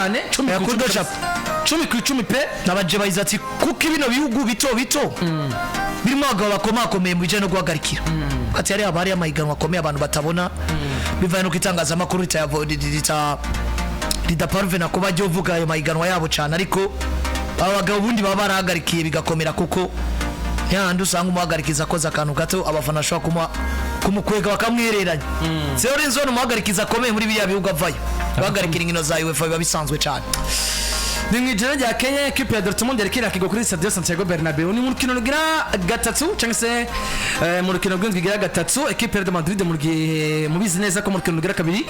Cyane, 10 ku 10. Kudo. Kabisa. Chapeau. 10 ku 10 pe. Nabaje bayize ati kuko bino bihugu bito bito birimo abagabo bakomakomeye mu bijyanye no guhagarikira, ati hariya haba hariyo amahiganwa akomeye abantu batabona, bivanye n'uko itangazamakuru ridaparvena kuba ryovuga ayo mahiganwa yabo cyane. Ariko aba bagabo ubundi baba barahagarikiye bigakomera, kuko ntihandi usanga umuhagarikiza akoze akantu gato, abafana bashobora kumukwega bakamwihereranya. Seorinzo ni umuhagarikiza akomeye muri biriya bihugu avayo, guhagarikira inkino za UEFA biba bisanzwe cyane. Ni mu ijoro rya Kenya, ekipe ya Dortmund yariko irakigwa kuri Stadio Santiago Bernabeu. Ni mu rukino rugira gatatu, cyangwa se mu rukino rw'indwi igira gatatu. Ekipe ya Real Madrid, mu gihe mubizi neza ko mu rukino rugira kabiri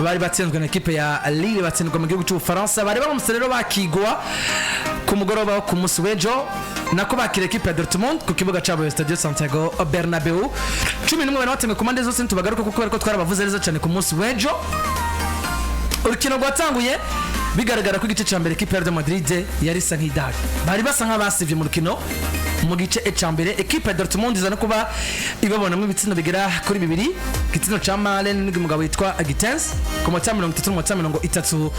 bari batsinzwe na ekipe ya Lille, batsindwa mu gihugu cy'Ubufaransa, bari baramutse rero bakigwa ku mugoroba wo ku munsi w'ejo, nako bakira ekipe ya Dortmund ku kibuga cyabo, Stadio Santiago Bernabeu. 11 bari batemwe ku mpande zose. Ntitubagaruka kuko bariko twarabavuze neza cyane ku munsi w'ejo. Urukino rwatanguye bigaragara ko igice cya mbere ekipe ya Real Madrid yari isa nk'idahari, bari basa nk'abasivye mu rukino. Mu gice cya mbere ekipe ya Dortmund iza no kuba ibabonamo ibitsindo bigera kuri bibiri, igitsindo ca Malen n'umugabo witwa Gittens ku munota 30 n'umunota 34.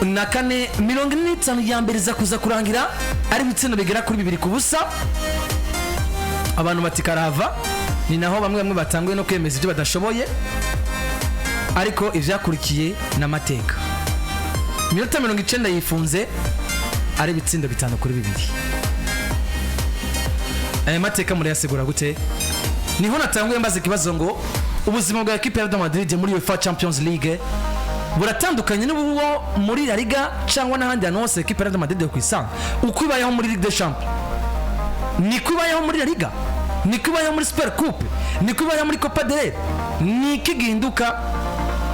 45 ya mbere iza kuza kurangira ari ibitsindo bigera kuri 2-0. Abantu bati karahava. Ni naho bamwe bamwe batanguye no kwemeza ibyo badashoboye, ariko ivyakurikiye n'amateka. Iminota 90 yifunze ari ibitsindo 5-2. Aya mateka murayasigura gute? Niho natanguye mbaza ikibazo ngo ubuzima bwa ekipe ya Real Madrid muri UEFA Champions League buratandukanye n'ubwo muri La Liga cyangwa n'ahandi hantu hose ekipe ya Real Madrid yo kwisanga. Uko ibayeho muri Ligue des Champions niko ibayeho muri La Liga, niko ibayeho muri Super Coupe, niko ibayeho muri Copa del Rey. Ni iki gihinduka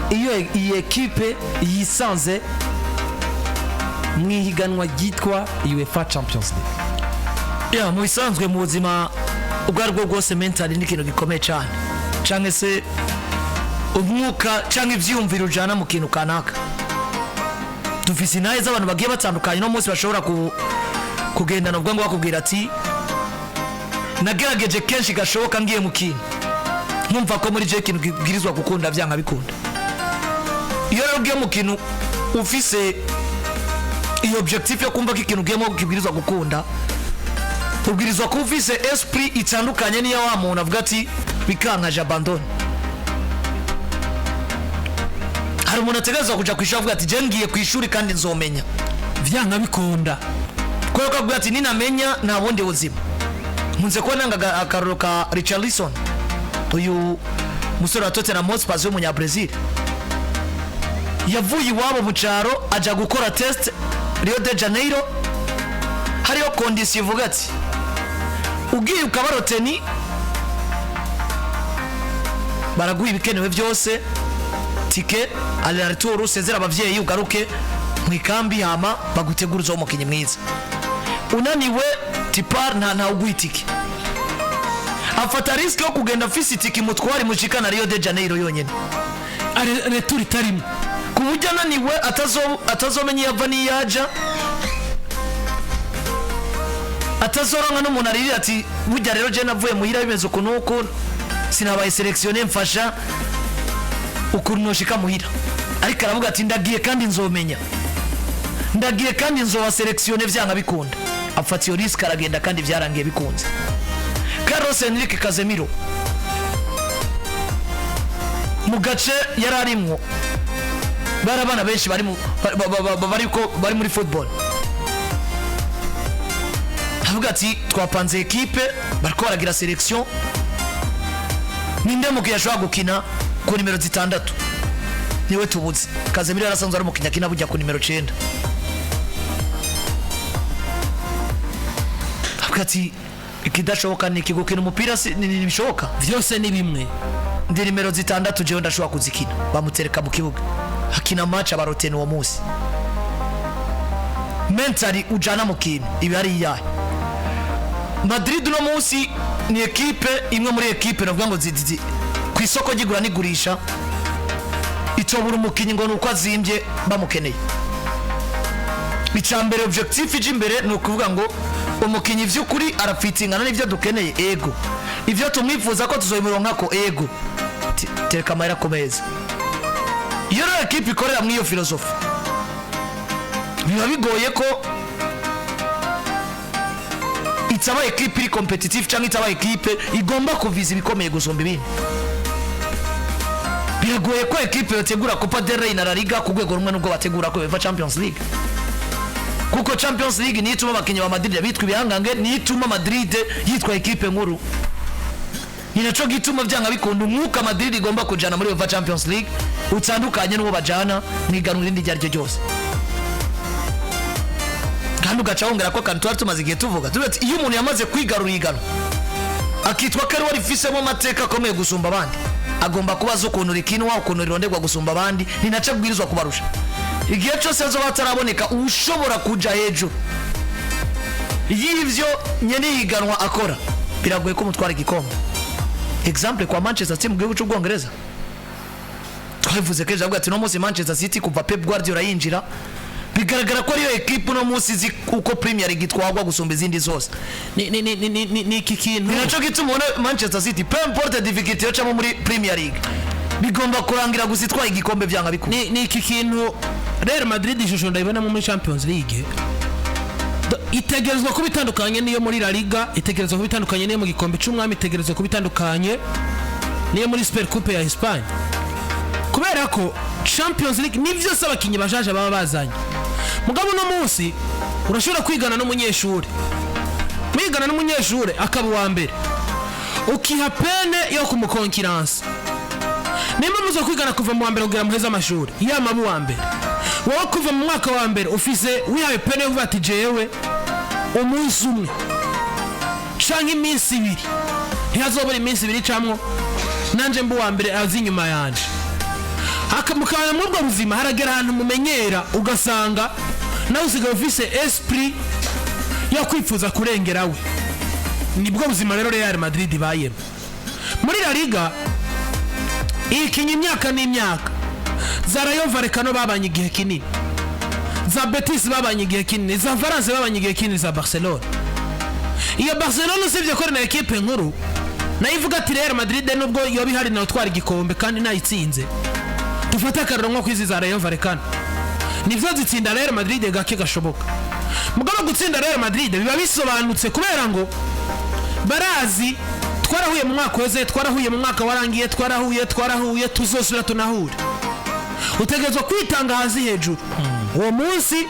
iyo iyi ekipe yisanze mu ihiganwa ryitwa UEFA Champions League? Ya, mu bisanzwe mu buzima ubwo aribwo bwose, mentally ni ikintu gikomeye cyane, cyangwa se umwuka cyangwa ibyiyumviro ujyana mu kintu kanaka. Dufise intahe z'abantu bagiye batandukanye no munsi bashobora kugendana ubwo ngo bakubwira ati nagerageje kenshi gashoboka, ngiye mu kintu nkumva ko muri je ikintu kibwirizwa gukunda byanga bikunda. Iyo rero ugiye mu kintu ufise iyo objectif yo kumva ko ikintu ugiyemo kibwirizwa gukunda, ubwirizwa kuba ufise esprit itandukanye n'iyo wa muntu avuga ati bikanka j'abandonne. Hari umuntu ategerezwa kuja ku ishuri avuga ati je ngiye ku ishuri kandi nzomenya vyanga bikunda, kubera ko avuga ati ninamenya nta bundi buzima. Nkunze kuba nanga akarorero ka Richarlison, uyu musore wa Tottenham Hotspur w'umunyabrazil. Yavuye iwabo mu cyaro aja gukora test Rio de Janeiro. Hariyo condition ivuga ati ugiye ukaba retenu, baraguha ibikenewe byose, ticket aller-retour, usezera abavyeyi, ugaruke mu ikambi, hama bagutegura uzoba umukinnyi mwiza. Unaniwe tipar, nta uguha itike. Afata risque yo kugenda afise itike imutwara imushikana Rio de Janeiro yonyene, retour itarimo, ku buryo ananiwe atazomenya iyo ava n'iyo aja, atazoronka n'umuntu aririra ati burya rero je navuye muhira bimeze uku n'uku, sinabaye sélectionné, mfasha ukuntu noshika muhira. Ariko aravuga ati ndagiye kandi nzomenya, ndagiye kandi nzoba sélectionné vyanga bikunda. Afata iyo risque aragenda, kandi vyarangiye bikunze. Carlos Enrique Casemiro, mu gace yari arimwo bari abana benshi bari mu- ba- ba- ba- ba- bariko bari muri football. Avuga ati twapanze ekipe, bariko baragira sélection, ninde mukinnyi ashobora gukina ku nimero 6? Niwe tubuze. Casemiro yarasanzwe ari umukinnyi akina bujya ku nimero 9. Avuga ati ikidashoboka ni iki? Gukina umupira ntibishoboka. Vyose ni bimwe. Ndi nimero 6, jewe ndashobora kuzikina. Bamutereka mu kibuga, hakina match, aba retenu uwo munsi. Mentally ujana mu kintu ibi ari iyahe? Madrid uno munsi ni ekipe imwe muri ekipe navuga ngo ku isoko ry'igura n'igurisha itobura umukinnyi ngo ni uko azimbye bamukeneye. Icya mbere, objectif ije imbere ni ukuvuga ngo umukinnyi by'ukuri arafitingana n'ibyo dukeneye, ego ibyo tumwifuza ko tuzobimuronka ko ego. Tereka amahera ku meza. Iyo rero ekipe ikorera muri iyo filozofi. Biba bigoye ko itaba ekipe iri compétitive cyangwa itaba ekipe igomba kuviza ibikomeye gusumba ibindi. Biragoye ko ekipe yotegura Copa del Rey na La Liga ku rwego rumwe n'ubwo bategura ko UEFA Champions League, kuko Champions League niyo ituma abakinnyi ba Madrid bitwa ibihangange, niyo ituma Madrid yitwa ekipe nkuru. Ni naco gituma byanga bikunda umwuka Madrid igomba kujana muri UEFA Champions League utandukanye n'uwo bajana mu iganwa irindi iryo ari ryo ryose. Kandi ugaca wongera ko akantu tuba tumaze igihe tuvuga, tuvuga ati iyo umuntu yamaze kwigarurira iganwa, akitwa ko ariwe rifisemo amateka akomeye gusumba abandi, agomba kuba azi ukuntu rikinwa, ukuntu rironderwa gusumba abandi. Ni nacyo abwirizwa kubarusha. Igihe cyose hazoba hataraboneka ushobora kuja hejuru y'ivyo nyene higanwa akora, biragoye ko mutwara igikombe. Exemple kwa Manchester City mu gihugu cy'Ubwongereza, twabivuze kenshi, avuga ati no munsi Manchester City kuva Pep Guardiola yinjira, bigaragara ko ariyo ekipe uno munsi izi uko Premier League itwagwa gusumba izindi zose. Ni iki kintu. Ni nacyo gituma ubona Manchester City, peu importe difficulté yocamo muri Premier League, bigomba kurangira gusa itwaye igikombe byanga bikunda. Ni iki kintu Real Madrid, ishusho ndayibonamo muri Champions League. Itegerezwa kuba itandukanye n'iyo muri La Liga, itegerezwa kuba itandukanye n'iyo mu gikombe cy'umwami, itegerezwa kuba itandukanye n'iyo muri Super Coupe ya Espagne, kubera ko Champions League ni byose abakinnyi bashaje baba bazanye. Mugabo uno munsi urashobora kwigana n'umunyeshuri, mwigana n'umunyeshuri akaba uwa mbere, ukiha peine yo kumukonkiransa. Nimba muze kwigana kuva mu wa mbere kugira muheze amashuri, yama aba uwa mbere, wowe kuva mu mwaka wa mbere ufise wihaye peine yo kuvuga ati jewe umunsi umwe canke iminsi 2, ntihazobura iminsi 2 camwo nanje mba uwa mbere azi inyuma yanje. Mukabana muri ubwo buzima, haragera ahantu mumenyera, ugasanga nawe usigaye ufise esprit yo kwifuza kurengera we. Nibwo buzima rero Real Madrid ibayemo muri La Liga, ikinya imyaka n'imyaka. Za Rayo Vallecano babanye igihe kinini, za Betis babanye igihe kinini, za Valence babanye igihe kinini, za Barcelona. Iyo Barcelona, usibye ko ari na ekipe nkuru, nayo ivuga ati Real Madrid nubwo yoba ihari nawe twara igikombe kandi nayitsinze. Dufate akarero nko kwizi za Rayo Vallecano, nivyo zitsinda Real Madrid gake gashoboka, mugabo gutsinda Real Madrid biba bisobanutse, kubera ngo barazi twarahuye mu mwaka weze, twarahuye mu mwaka warangiye, twarahuye, twarahuye, tuzosubira tunahure. Utegerezwa kwitanga hasi hejuru uwo munsi.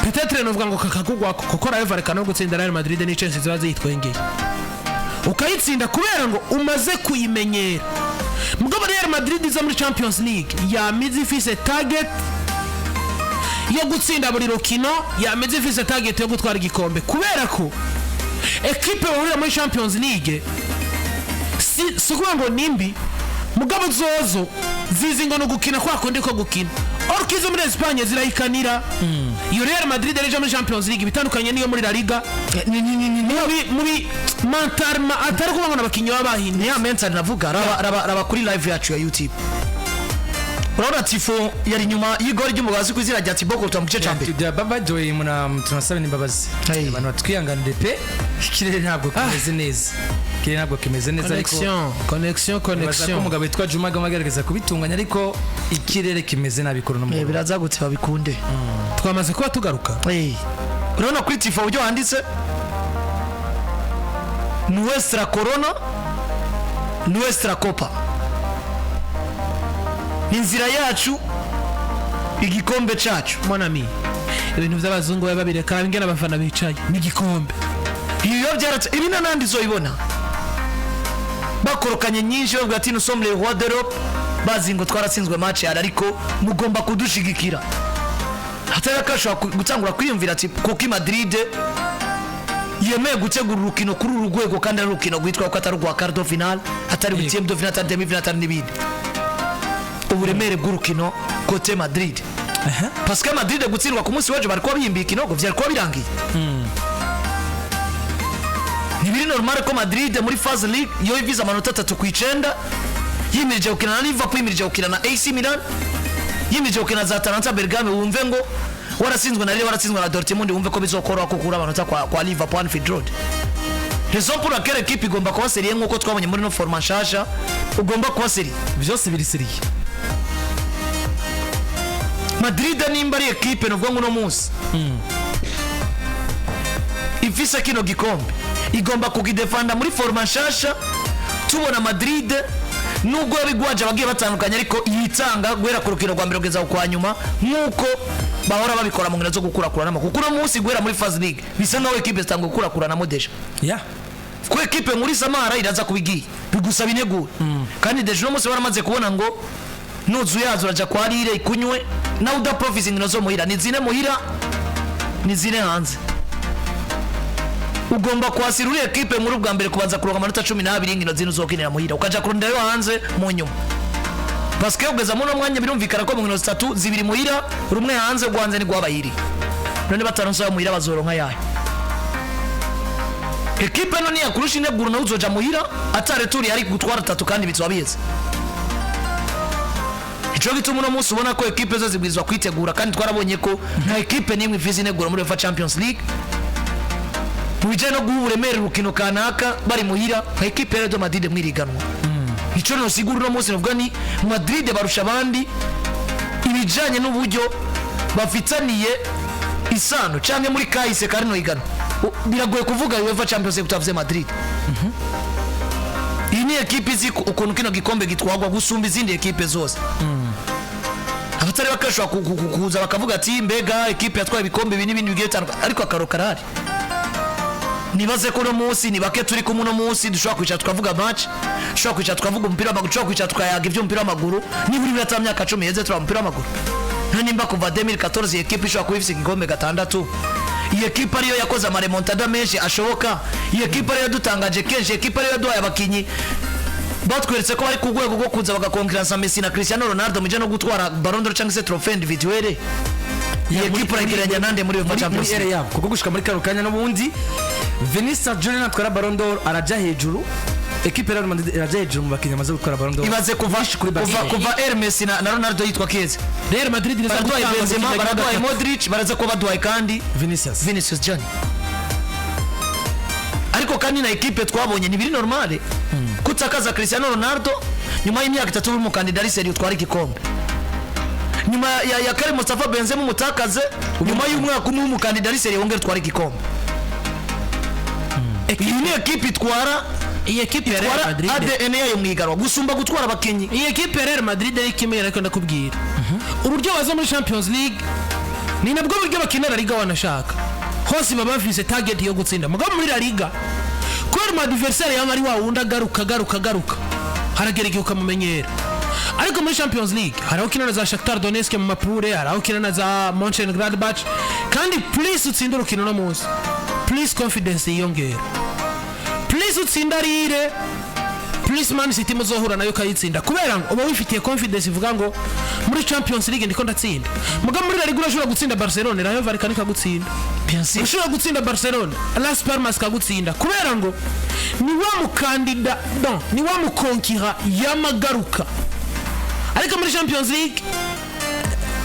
Peut-être novuga ngo kakakugwako, kuko Rayo Vallecano gutsinda Real Madrid ni chance ziba ziyitwengeye, ukayitsinda kubera ngo umaze kuyimenyera. Mugabo Real Madrid iza muri Champions League yamize ifise target yo gutsinda buri rukino, yamize ifise target yo gutwara igikombe, kubera ko ekipe bahurira muri Champions League si ukuvuga ngo nimbi, mugabo zozo zizi ngo ni ugukina kwa kundi ko gukina. Orko izo muri Espagne zirayikanira. Iyo Real Madrid rero muri Champions League bitandukanye n'iyo muri La Liga muri mentalement, atari kuvuga ngo n'abakinnyi baba bahinduye. Ni ya mental navuga. Raba kuri live yacu ya YouTube, urabona tifo yari inyuma y'igori ry'umugabo azwi ku izina rya Thibaut Courtois mu gice cya mbere. Bya Baba Joy, muna tunasaba n'imbabazi. Hey. Abantu batwihanganire pe, ikirere ntabwo kimeze neza, ikirere ntabwo kimeze neza, ariko Connexion, connexion, nibaza ko connexion. umugabo witwa Juma agomba agerageza kubitunganya, ariko ikirere kimeze nabi kuri uno mugoroba. Biraza gute babikunde. Twamaze kuba tugaruka. Urabona kuri tifo uburyo wanditse "Nuestra corona, nuestra copa", ni inzira yacu, igikombe cyacu. Mon ami, ibintu by'abazungu baba babireka. Ingene abafana bicaye n'igikombe. Ibi biba byaratse, ibi n'ahandi uzoyibona bakorokanye nyinshi, bavuga ati "Nous sommes les rois d'Europe", bazi ngo twaratsinzwe match yari, ariko mugomba kudushigikira. Hatari akashobora gutangura kwiyumvira ati kuko i Madrid yemeye gutegura urukino kuri uru rwego, kandi ari urukino rwitwa ko atari urwa quart de finale, atari huitième de finale, atari demi finale, atari n'ibindi. Uburemere bw'urukino côté Madrid, parce que Madrid gutsindwa ku munsi w'ejo bari kuba biyimbiye ikinogo, vyari kuba birangiye. Ntibiri normal ko Madrid muri phase league yo ivize amanota 3 ku 9, yimirije gukina na Liverpool, yimirije gukina na AC Milan, yimirije gukina za Atalanta Bergame, wumve ngo warasinzwe na Lille, waratsinzwe na Dortmund, wumve ko bizokoroha ko ukura amanota kwa Liverpool Anfield Road. Raison pour laquelle équipe igomba kuba sérieux, nk'uko twabonye muri no format nshasha, ugomba kuba sérieux. Byose biri sérieux. Madrid nimba ari ekipe nuvuga ngo uno munsi ifise kino gikombe, igomba kugidefanda muri forme nshasha. Tubona Madrid, nubwo yabigwaje abagiye batandukanye, ariko yitanga guhera ku rukino rwa mbere kugeza kwa nyuma, nk'uko bahora babikora mu nkino zo gukurakuranamo, kuko uno munsi guhera muri phase league bisa nkaho ekipe zitanga gukurakuranamo déjà. Kuko ekipe muri Samara iraza kubigiye bigusaba integuro, kandi déjà uno munsi baramaze kubona ngo nuzu yazo uraja kwa Lille ikunywe nawe udaprofise. Inkino zo muhira ni zine, muhira ni zine, hanze ugomba kwasira uri ekipe muri ubwa mbere kubanza kuronka amanota 12 y'inkino zine uzokinira muhira, ukaja kuronderayo hanze mu nyuma, parce que kugeza muri uno mwanya birumvikana ko mu nkino zitatu, zibiri muhira, rumwe hanze, rwanze ni rwabayiri. None bataronse ayo muhira, bazoronka yayo? Ekipe none yakurusha integuro, nawe uzoja muhira atareturi ari gutwara atatu, kandi bizoba biheze. Ico gituma uno munsi ubona ko ekipe zo zibwirizwa kwitegura, kandi twarabonye ko nta ekipe n'imwe ifise integuro muri UEFA Champions League mu bijyanye no guha uburemere urukino kanaka bari muhira nka ekipe ya Real Madrid mwiriganwa. Ico nosigura uno munsi novuga ni Madrid barusha abandi ibijyanye n'uburyo bafitaniye isano canke muri kahise karino igano. Biragoye kuvuga UEFA Champions League utavuze Madrid. Iyi ni ekipe izi ukuntu kino gikombe gitwagwa gusumba izindi ekipe zose. Abatari bakashobora kuza bakavuga ati: "Mbega ekipe yatwaye ibikombe ibi n'ibindi bigiye bitandukanye," ariko akaro karahari. Nibaze ko uno munsi ni bake turi kumwe uno munsi dushobora kwicara tukavuga match, dushobora kwicara tukavuga umupira w'amaguru, dushobora kwicara tukayaga iby'umupira w'amaguru nibura iminota myaka 10 iheze turaba umupira w'amaguru. None nimba kuva 2014 iyi ekipe ishobora kuba ifise igikombe gatandatu, iyi ekipe ariyo yakoze ama remontada menshi ashoboka, iyi ekipe ariyo yadutangaje kenshi, iyi ekipe ariyo yaduhaye abakinyi batweretse ko bari ku rwego rwo kuza bagakonkiransa Messi na Cristiano Ronaldo mu no gutwara Ballon d'Or cyangwa se trophée individuelle, iyi ekipe urayigereranya nande muri UEFA muri Champions ere League? Yabo, kuko gushika muri kano kanya n'ubundi Vinicius Junior natwara Ballon d'Or araja hejuru, ekipe ya Real Madrid iraja hejuru mu bakinnyi bamaze gutwara Ballon d'Or. Ibaze kuva kuri kuva Barcelona. kuva El Messi na Ronaldo yitwa Keza. Real Madrid iraza Baraduhaye gutanga Benzema, gutsinda baraduhaye gatatu. Modric, baraza kuba baduhaye kandi Vinicius. Vinicius Junior. Ariko kandi na ekipe twabonye ntibiri normale kutakaza Cristiano Ronaldo nyuma y'imyaka 3 uri umukandida ari sérieux utwara igikombe, nyuma ya Karim Mustafa Benzema umutakaze nyuma y'umwaka umwe w'umukandida ari sérieux wongere utwara igikombe. Iyi ni ekipe itwara Iyi ekipe ya Real itwara Madrid, ADN yayo mwiganwa gusumba gutwara abakinyi. Iyi ekipe ya Real Madrid ariko imwe, ariko ndakubwira uburyo baza muri Champions League ni nabwo buryo bakina La Liga. Wanashaka hose baba bafise target yo gutsinda, mugabo muri La Liga kubera umu adversaire yaba ari wa wundi agaruka, agaruka, agaruka, haragera igihe ukamumenyera. Ariko muri Champions League hari aho ukina na za Shakhtar Donetsk mu ma poule, hari aho ukina na za Mönchengladbach, kandi plus utsinda urukino no munsi, plus confidence yiyongera, plus utsinda Lille, plus Man City muzohura nayo ukayitsinda, kubera ngo uba wifitiye confidence ivuga ngo muri Champions League ndiko ndatsinda. Mugabo muri La Liga urashobora gutsinda Barcelona, Rayo Vallecano ikagutsinda. Bien sûr. Ushobora gutsinda Barcelona, Las Palmas ikagutsinda, kubera ngo ni wa mukandida, don ni wa mukonkira yamagaruka. Ariko muri Champions League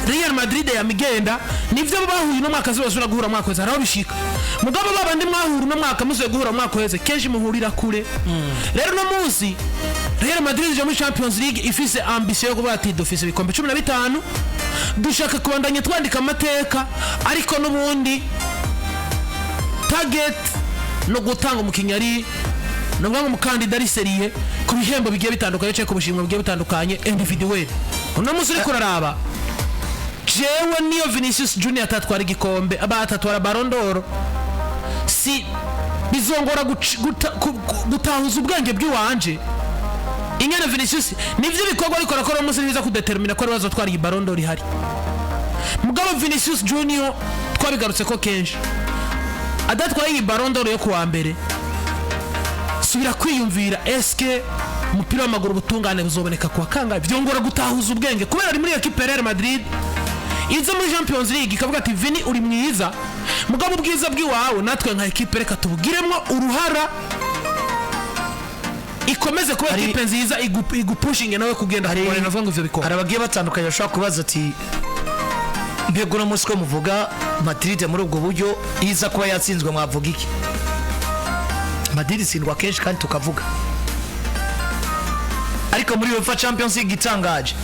Real Madrid yamigenda nivyo bahuye uno mwaka zibasubira guhura mwaka wese, haraho bishika. Mugabo babandi mwahura uno mwaka musubiye guhura mwaka wese, kenshi muhurira kure. Rero uno munsi Real Madrid ije muri Champions League ifise ambition yo kuvuga ati: "Dufise ibikombe 15, dushaka kubandanya twandika amateka," ariko n'ubundi target no gutanga umukinnyi ari ni ukuvuga ngo umukandida ari sérieux ku bihembo bigiye bitandukanye cyangwa ku bushimwe bugiye butandukanye individuel. Uno munsi uriko uraraba, jewe niyo Vinicius Junior atatwara igikombe, aba atatwara Ballon d'Or, si bizongora gutahuza ubwenge bw'iwanje ingene Vinicius nivyo bikorwa ariko arakora umunsi nibiza kudetermina ko ari bazotwara iyi Ballon d'Or ihari. Mugabo Vinicius Junior twabigarutse ko kenshi, adatwaye iyi Ballon d'Or yo kuwa mbere, subira kwiyumvira: eske umupira w'amaguru ubutungane buzoboneka kuwa kangahe? Byongora gutahuza ubwenge kubera ari muri ekipe ya Real Madrid iza muri Champions League ikavuga ati: "Vini, uri mwiza, mugabo ubwiza bw'iwawe natwe nka ekipe reka tubugiremo uruhara, ikomeze kuba ekipe nziza igupushinge nawe kugenda kugorana," navuga ngo ivyo bikombe. Hari abagiye batandukanye bashobora kubaza ati: "Mbega uno munsi ko muvuga Madrid muri ubwo buryo, iza kuba yatsinzwe mwavuga iki?" Madrid itsindwa kenshi kandi tukavuga, ariko muri UEFA Champions League itangaje.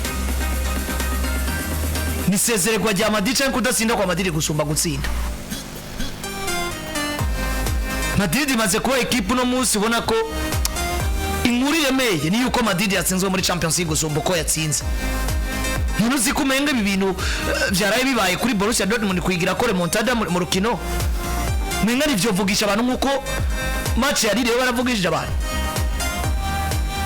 Ni sezererwa rya Madrid cyangwa kudatsinda kwa Madrid gusumba gutsinda. Madrid imaze kuba ekipe uno munsi ubona ko inkuru iremeye ni yuko Madrid yatsinzwe muri Champions League gusumba uko yatsinze. Ntuzi ko umenga ibi bintu byaraye bibaye kuri Borussia Dortmund kuyigira ko remontada mu rukino, umenga nivyovugisha abantu nkuko match ya Lille baravugishije abantu.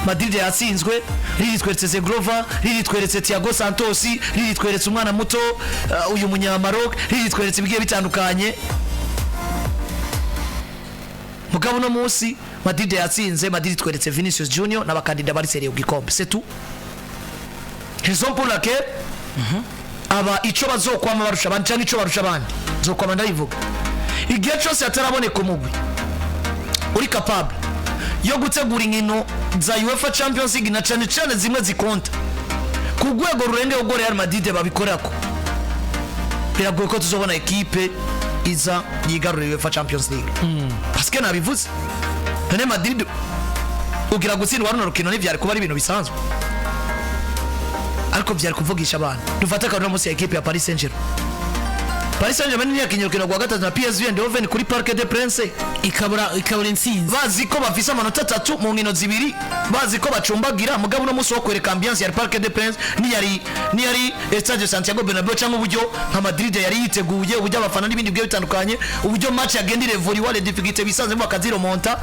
Madrid yatsinzwe, Lille tweretse Zegrova, Lille tweretse Thiago Santos, Lille tweretse umwana muto uyu munyamaroc, Lille tweretse ibigiye bitandukanye. Mugabo uno munsi Madrid yatsinze, Madrid tweretse Vinicius Junior n'abakandida bari sérieux ku gikombe, c'est tout. Raison pour laquelle aba ico bazokwama barusha abandi cyangwa ico barusha abandi, nzokwama ndabivuga igihe cyose hataraboneka umugwi uri capable yo gutegura inkino za UEFA Champions League, na cyane cyane zimwe zikonta ku rwego rurengeye ubwo Real Madrid babikorako, biragoye ko tuzobona ekipe iza yigarurira UEFA Champions League, parce que nabivuze, none Madrid ugira gutsindwa runo rukino ntivyari kuba ari ibintu bisanzwe, ariko byari kuvugisha abantu. Dufate akarorero munsi ya ekipe ya Paris Saint-Germain. Paris Saint-Germain ntiyakinye urukino rwa gatatu na PSV Eindhoven kuri Parc des Princes ikabura intsinzi, bazi ko bafise amanota 3 mu nkino 2, bazi ko bacumbagira. Mugabo uno munsi wo kwereka ambiance ya Parc des Princes niyari Stade Santiago Bernabeu, cyangwa uburyo nka Madrid yari yiteguye, uburyo abafana n'ibindi bigiye bitandukanye, uburyo match yagenda irevuriwa, les difficultés bisanzwe bakaziremonta,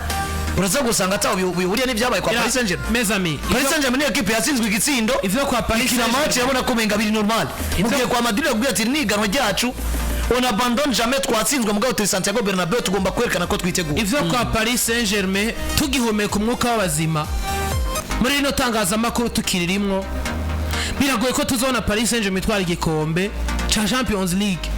uraza gusanga ataho bihuriye n'ibyabaye kwa Paris Saint-Germain. Mes amis, Paris Saint-Germain niyo ekipe yatsinzwe igitsindo ivyo kwa Paris ikina Saint-Germain match irabona ko umenga biri normal, mu gihe kwa Madrid bakubwira ati niganwa ryacu, on abandonne jamais, twatsinzwe mugabo turi Santiago Bernabeu, tugomba kwerekana ko twiteguye. Ivyo kwa Paris Saint-Germain, tugihumeka umwuka w'abazima muri rino tangazamakuru tukiririmwo, biragoye ko tuzobona Paris Saint-Germain itwara igikombe ca Champions League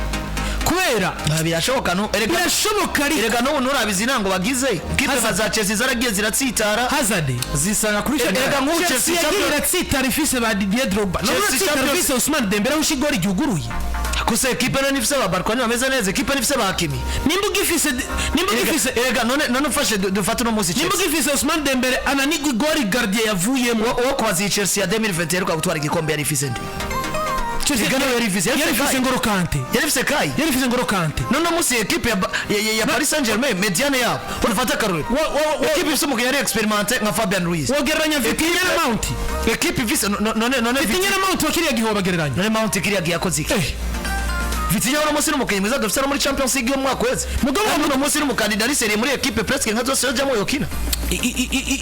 kubera Ah, birashoboka no erega. Birashoboka ariko Erega n'ubu nturabizi intango bagize kipe nka za Chelsea zaragiye ziratsitara. Hazard Zisanga kuri Erega nk'ubu Chelsea Chelsea yagiye Champions iratsitara ifise ba Didier Drogba none Chelsea uratsitara ifise Ousmane Dembele aho igori ryuguruye. Gusa ekipe none ifise ba Barca bameze neza, ekipe nifise ba Hakimi. Nimba ugifise Erega none ufashe dufate uno munsi nimba Chelsea ugifise Ousmane Dembele ananigwa igori gardien yavuyemo. Uwo kubaza, iyi Chelsea ya 2021 iheruka gutwara igikombe yari ifise nde? Chelsea Erega nawe yari ifise yari ifise Kai. Ngolo Kante. Yari ifise Kai. Yari ifise Ngolo Kante. None munsi ekipe ya Paris Saint-Germain, médiane yabo, ufate akarorero, ekipe ifise umukinnyi yari expérimenté nka Fabian Ruiz, Wogereranya Vitinha na Mount? Ekipe ifise none Vitinha na Mount wa kiriya gihe wobagereranya? None Mount kiriya gihe yakoze iki? Vitinha uno munsi ni umukinnyi mwiza dufise no muri Champions League y'umwaka uheze. Mugabo Kandi uno munsi ni umukandida ari sérieux muri ekipe presque nka zose yojamo yokina.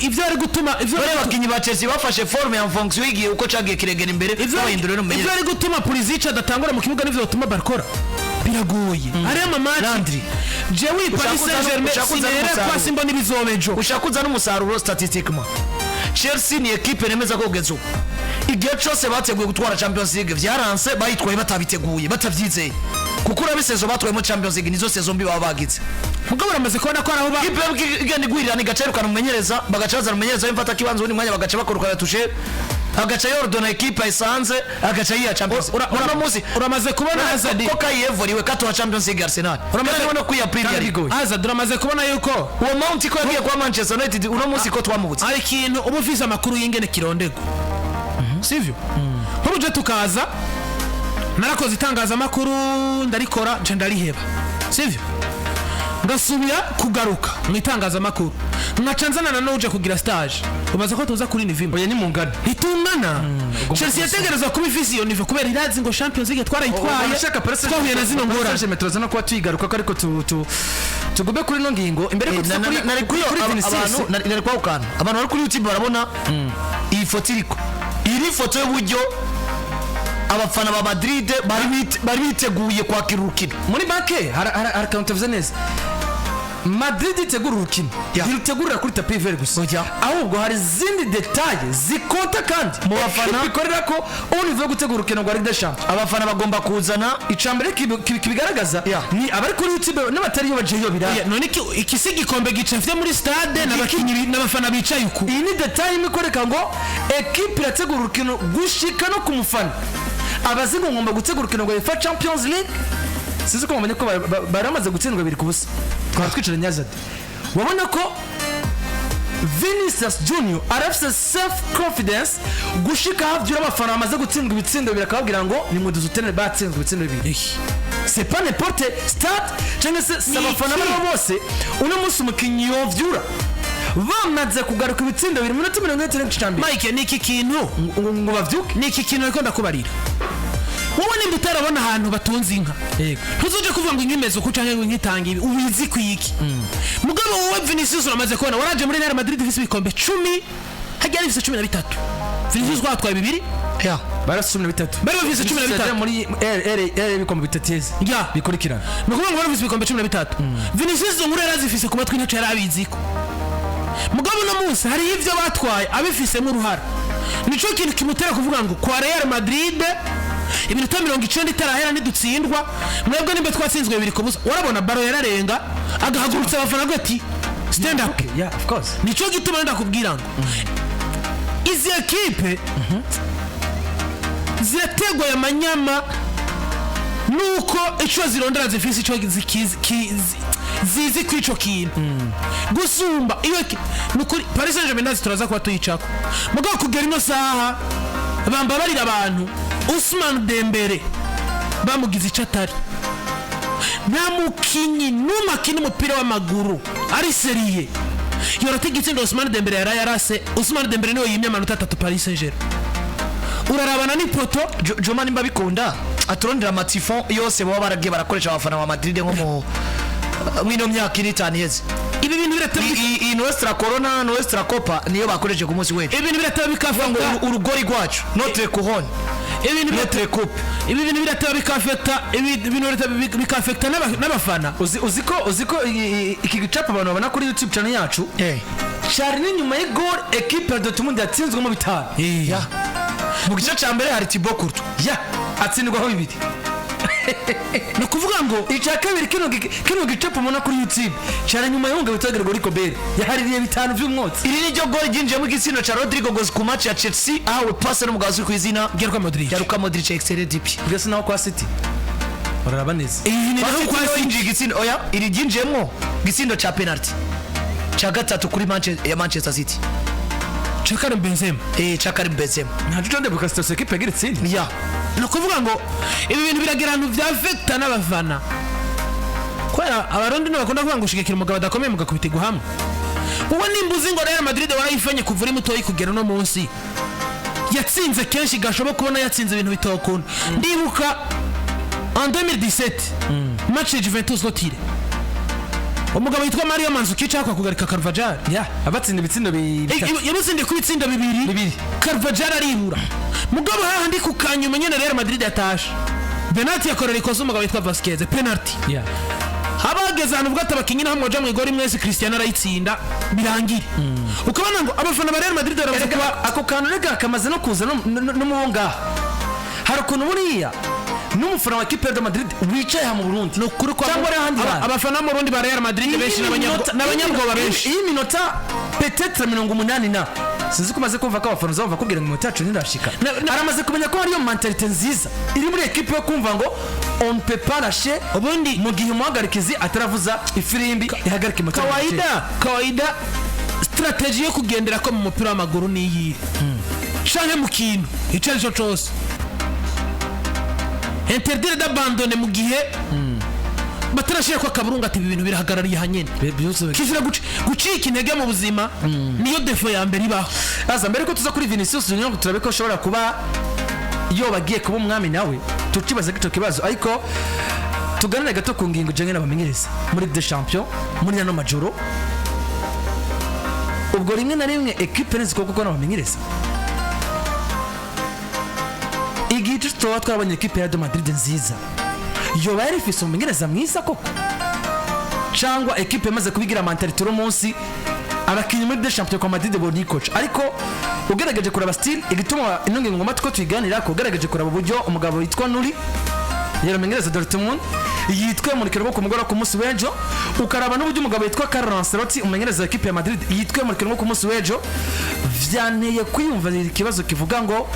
Ivyo ari gutuma ivyo Bariya bakinnyi ba Chelsea bafashe forme en fonction y'igihe uko cagiye kiregera imbere, bahindura ivyo n'umumenyereza. ari gutuma Pulisic adatangura mu kibuga n'ivyo bituma Barcola biragoye ariyo ama match. Landry. Jewe Paris Saint-Germain Ushaka uzana sinere umusaruro. kwa simbona ibizoba ejo. Ushaka uza n'umusaruro statistiquement, Chelsea ni ekipe nemeza ko kugeza ubu igihe cyose bateguye gutwara Champions League vyaranse, bayitwaye batabiteguye, batavyizeye, kuko urabe saison batwayemo Champions League nizo saison mbi baba bagize. Mugabo uramaze kubona ko araho ba Ikipe igenda igwirirana igaca yirukana umumenyereza, bagaca bazana umumenyereza w'imfata kibanza uwundi mwanya, bagaca bakorukana Tuchel, agaca yordona ekipe ayisanze, agaca yiha Champions. Uno munsi Uramaze kubona Hazard ko kayevuriwe katuha Champions League Arsenal, uramaze no kwiya Premier League. Hazard uramaze kubona yuko Uwo Mount ko yagiye kwa Manchester United, uno munsi ko twamubutse. Hari ikintu uba ufise amakuru y'ingene kirondego, sivyo? Nk'ubu je tukaza narakoze itangazamakuru, ndarikora nca ndariheba, sivyo? Ngasubira kugaruka mu itangazamakuru, nkaca nzanana n'uje kugira stage, ubaza ko tuza kuri niveau imwe? Oya, ni mungana. Ntitungana. Chelsea yategerezwa kuba ifise iyo niveau kubera irazi ngo Champions League twarayitwaye, twahuye na zino ngorane. Turaza no kuba tuyigaruka ko, ariko tugume kuri ino ngingo imbere ko tuza kuri Nari kuri kuri Vinicius. Abantu nari kwa ukana, abantu bari kuri YouTube barabona iyi foto iriko, iyi ni ifoto y'uburyo abafana ba Madrid bari biteguye kwakira urukino. Muri make hari akantu utavuze neza. Madrid itegura urukino, ntirutegurira kuri tapis vert gusa, Oya. ahubwo hari izindi détails zikonta kandi Mu bafana- ekipe ikorera ko au niveau yo gutegura urukino rwa Ligue des Champions. Abafana bagomba kuzana Icambere kibigaragaza ni abari kuri YouTube n'abatariyo bajeyo biraba. Oya, none iki si igikombe gicafye muri stade n'abakinyi n'abafana bicaye uku? Iyi ni détail imwe ikwereka ngo ekipe irategura urukino gushika no ku mufana abazi ngo ngomba gutegura urukino rwa UEFA Champions League. Sinzi ko mumenye ko bari bamaze gutsindwa 2-0, twaba twicaranye Azad, wabona ko Vinicius Junior arafise self confidence gushika havyura abafana bamaze gutsindwa ibitsindo bibiri, akababwira ngo nimuduzutenere, batsinzwe ibitsindo bibiri. C'est pas n'importe stade cyangwa se si abafana Iki? baribo bose. Uno munsi umukinnyi yovyura bamaze kugaruka ibitsindo bibiri mu minota 40 n'igice mbere Mike, ni iki kintu ngo bavyuke. Ni iki kintu ariko ndakubarira, wowe nimba utarabona ahantu batunze inka, Yego. ntuzuje kuvuga ngo inka imeze uku canke ngo inka itanga ibi, ubizi ku iki. Mugabo wowe Vinicius uramaze kubona, waraje muri Real Madrid ifise ibikombe 10, hajya ifise 13, Vinicius twatwaye bibiri. Ya. Barafise 13. Bari bafise 13. Muri R R R ibikombe bitatu yeze Ya. bikurikirana. Ni ukuvuga ngo bari bafise ibikombe 13. Vinicius izo nkuru yarazifise ku matwi, ntaco yari abiziko. Mugabo uno munsi hariho ivyo batwaye abifisemo uruhara, nico kintu kimutera kuvuga ngo kwa Real Madrid iminota 90 itarahera ntidutsindwa. Mwebwe nimba twatsinzwe 2-0, warabona baro yararenga agahagurutsa abafana avuga ati "Stand up." Okay, yeah, of course. Nico gituma ndakubwira ngo izi ekipe zirategwa aya manyama nuko ico zirondera zifise ico zizi kw'ico kintu gusumba iyo nukuri Paris Saint-Germain ndazi turaza kuba tuyicako. Mugabo kugera ino saha, bambabarira abantu, Ousmane Dembele bamugize ico atari. Nta mukinyi n'umwe akina umupira w'amaguru ari sérieux yorota igitsindo Ousmane Dembele yaraye arase. Ousmane Dembele niwe yimye amanota atatu Paris Saint-Germain. Urarabana n'ipoto. Joma, nimba bikunda aturondera amatifon yose baba baragiye barakoresha abafana ba Madrid nko mu mwino myaka ine, itanu iheze. Ibi bintu birateba. Iyi Nuestra Corona, Nuestra Copa niyo bakoresheje ku munsi w'ejo. Ibintu birateba ngo bikafata urugori rwacu, notre couronne, ibintu notre coupe. Ibi bintu birateba bikafata, ibi bintu birateba bikafekta n'abafana. Uzi ko iki gicapo abantu babona kuri YouTube channel yacu cyari n'inyuma y'igol equipe ya Dortmund yatsinzwemo bitanu. Ya. Mu gice cya mbere hari Thibaut Courtois. Ya, atsindwaho bibiri. Ni ukuvuga ngo Icya kabiri, kino gicapo mubona kuri YouTube cyari nyuma y'umugabo witwa Gregory Kobel yahaririye bitanu by'umwotsi. Iri ni ryo gol ryinjiyemo igitsindo cya Rodrygo Goes ku match ya Chelsea, ahawe passe n'umugabo uzwi ku izina rya Luka Modric. rya Luka Modric, excellent DP. Mbese naho kwa City bararaba neza. Iyi ni naho City kwa niyo City. yinjiye igitsindo, oya, iri ryinjiyemo igitsindo cya penalty cya gatatu kuri Manchester, ya Manchester City. Ca Karim Benzema. Cya Karim Benzema. Nta jujo ndebuka situation equipe yagira itsinde. Ya. Ni ukuvuga ngo ibi bintu biragera ahantu byafekta n'abafana, kubera Abarundi ntibakunda kuvuga ngo ushigikira umugabo adakomeye mugakubitirwa hamwe. Wowe nimba uzi ngo Real Madrid warayifanye kuva uri mutoyi kugera uno munsi, yatsinze kenshi gashoboka kubona yatsinze ibintu bitokunda. Ndibuka en 2017 match ya Juventus Lotire, umugabo witwa Mario Mandzukic akwa kugarika Carvajal. Ya, abatsinda ibitsindo bitatu. Yamutsindiye ku bitsindo bibiri. Bibiri. Carvajal aribura. Mugabo hahandi ku kanyuma nyene Real Madrid yatashe, penalty yakorera ikosa umugabo witwa Vasquez, penalty. Ya. Haba hageze ahantu ubwo abakinyi naho mwaja mu igori mwese, Cristiano arayitsinda birangire. Ukabona ngo abafana ba Real Madrid baravuze Erega kuba ako kantu rega kamaze no kuza no mu bo ngaha. Hari ukuntu buriya n'umufana wa equipe ya Madrid wicaye aha mu Burundi Ni ukuri kwa cyangwa ari ahandi hantu. Abafana bo mu Burundi ba Real Madrid benshi n'abanyabwoba benshi. Iyi minota peut-être 80 na sinzi ko umaze kumva ko abafana uzabumva kubwira ngo iminota yacu ntirashika. Aramaze kumenya ko hariyo mentalité nziza iri muri equipe yo kumva ngo on ne peut pas lâcher Ubundi mu gihe umuhagarikizi ataravuza ifirimbi ihagarika iminota 90. Kawaida stratégie yo kugendera ko mu mupira w'amaguru ni iyihe canke mu kintu ico ari cyo cose? Interdire d'abandonner mu gihe batarashira ko akaburungu ati ibi bintu birahagarariye hanyene. Byose. Kizira gucika intege mu buzima, niyo défaut ya mbere ibaho. Aza mbere ko tuza kuri Vinicius Junior ngo turabe ko ashobora kuba yoba agiye kuba umwami nawe, tukibaza icyo kibazo, ariko tuganire gato ku ngingo ijyanye n'abamenyereza muri Ligue des Champions muri ano majoro. Ubwo rimwe na rimwe ekipe ntizikora kuko n'abamenyereza igihe cyo tuba twabonye ekipe ya Real Madrid nziza, yoba yari ifise umumenyereza mwiza koko, cyangwa ekipe yamaze kubigira mentalité uno munsi abakinnyi muri des Champions kwa Madrid bo coach. Ariko ugerageje kuraba style, igituma ino ngingo ngoma two tuyiganira ko, ugerageje kuraba uburyo umugabo witwa Nuri yaramenyereza Dortmund yitwa mu rukino rwo ku mugoroba ku munsi w'ejo, ukaraba n'uburyo umugabo witwa Carlo Ancelotti umenyereza ekipe ya Madrid yitwa mu rukino rwo ku munsi w'ejo, vyanteye kwiyumva ikibazo kivuga ngo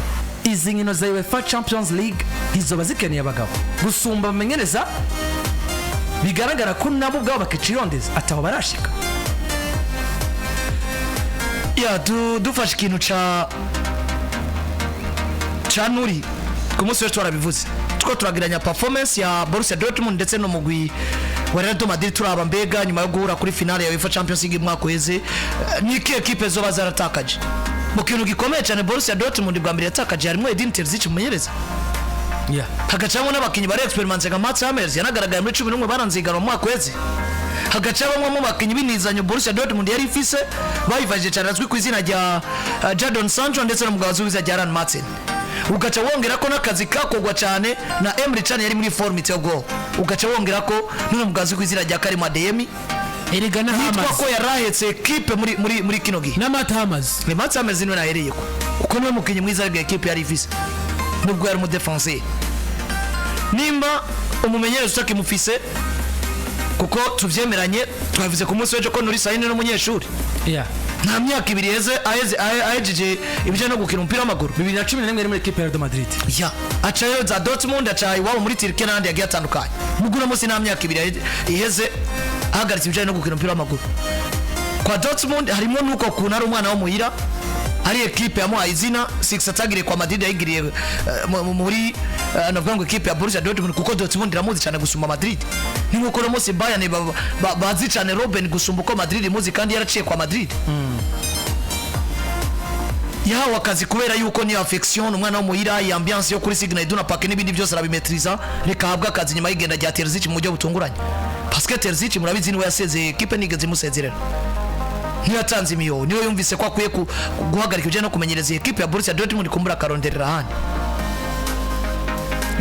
izi nkino za UEFA Champions League izoba zikeneye abagabo gusumba abamenyereza bigaragara ko nabo ubwabo bakicirondeza ataho barashika. Ya dufashe ikintu ca Nuri, ku munsi w'ejo twarabivuze, two turagiranya performance ya Borussia Dortmund ndetse n'umugwi wa Real Madrid, turaba mbega nyuma yo guhura kuri finale ya UEFA Champions League umwaka uheze, ni ikihe ekipe zoba zaratakaje mu kintu gikomeye cyane. Borussia Dortmund bwa mbere yatakaje harimo Edin Terzic, umumenyereza, hagacamo n'abakinnyi bari expérimentés nka Mats Hummels, yanagaragaye muri 11 baranziganwa mu mwaka uheze, hagaca bamwe mu bakinnyi b'inizanyo Borussia Dortmund yari ifise bayivajije cyane, azwi ku izina rya Jadon Sancho ndetse n'umugabo azwi ku izina rya Allan Maatsen. Ugaca wongera ko n'akazi kakogwa cyane na Emre Can, yari muri forme iteye ubwoba. Ugaca wongera ko n'uno mugabo azwi ku izina rya Karim Adeyemi, Erega na yitwa Hammers ko yarahetse ekipe muri kino gihe. Na Mats Hummels. Ni Mats Hummels niwe nahereye ko, kuko niwe mukinnyi mwiza aribwo ekipe yari ifise nubwo yari umudefenseur. Nimba umumenyereza utakimufise, kuko tuvyemeranye, twabivuze ku munsi w'ejo ko Nuri Sahin n'umunyeshuri, nta myaka 2 iheze aheze ahejeje ibijyanye no gukina umupira w'amaguru. 2011 yari muri ekipe ya Real Madrid. Ya, acayo za Dortmund, aca iwabo muri Turkiya n'ahandi yagiye atandukanye. Mugu uno munsi nta myaka 2 iheze ahagaritse ibijyanye no gukina umupira w'amaguru. Kwa Dortmund harimo n'uko kuntu ari umwana wo muhira, ari ekipe yamuhaye izina six atagiriye kwa Madrid, yayigiriye muri navuga ngo ekipe ya Borussia Dortmund, kuko Dortmund iramuzi cyane gusumba Madrid. Ni nkuko uno munsi Bayern bazi cyane Robben gusumba uko Madrid imuzi kandi yaraciye kwa Madrid. Yahawe akazi kubera yuko ni affection, umwana wo muhira, iyi ambiance yo kuri Signal Iduna Park n'ibindi byose arabimetriza, reka ahabwe akazi nyuma y'igenda rya Terzic mu buryo butunguranye, parce que Terzic murabizi niwe yasezeye ekipe, nigeze imusezerera, niyo yatanze imiyo, niwe yumvise ko akwiye guhagarika ibijyanye no kumenyereza iyi ekipe ya Borussia Dortmund, kumbura akaronderera ahandi.